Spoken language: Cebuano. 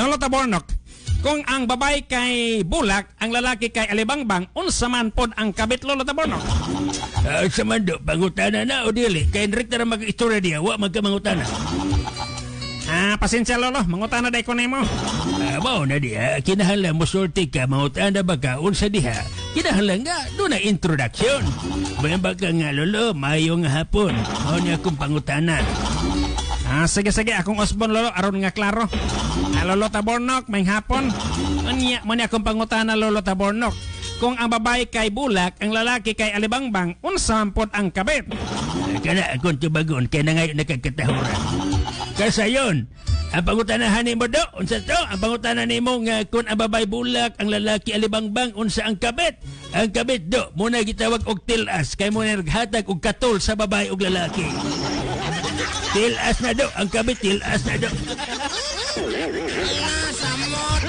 Lolo Tabornok, kung ang babae kay bulak, ang lalaki kay alibangbang, unsa man pod ang kabit, Lolo Tabornok? Sa man do, pangutana na o dili? Kay Enrique na mag-istorya diya, wa man ka mangutana. Pasensya, Lolo, mangutana day ko nimo. Mao na diha, kinahanglan mosulti ka, mangutana ba ka, unsa diha? Kinahanglan nga, duna introduction. Bayan ba ka nga, "Lolo, maayong hapon. Mao ni akong pangutana." Sige sige, akong usbon, Lolo, aron nga klaro. Lolo Tabornok, maayong hapon. Unya, mao ni akong pangutana, Lolo Tabornok. Kung ang babae kay bulak, ang lalaki kay alibangbang, unsa man pod ang kabit? Kana akong tubagon kay nangayo na kag katahuran. Kasayon, ang pangutanahan nimo do, unsa to? Ang pangutana nimo nga kung ang babae bulak, ang lalaki alibangbang, unsa ang kabit? Ang kabit do, mao na gitawag og tilas kay mao na naghatag og katol sa babae ug lalaki. Tilas na do, ang kabit tilas na do. Samot.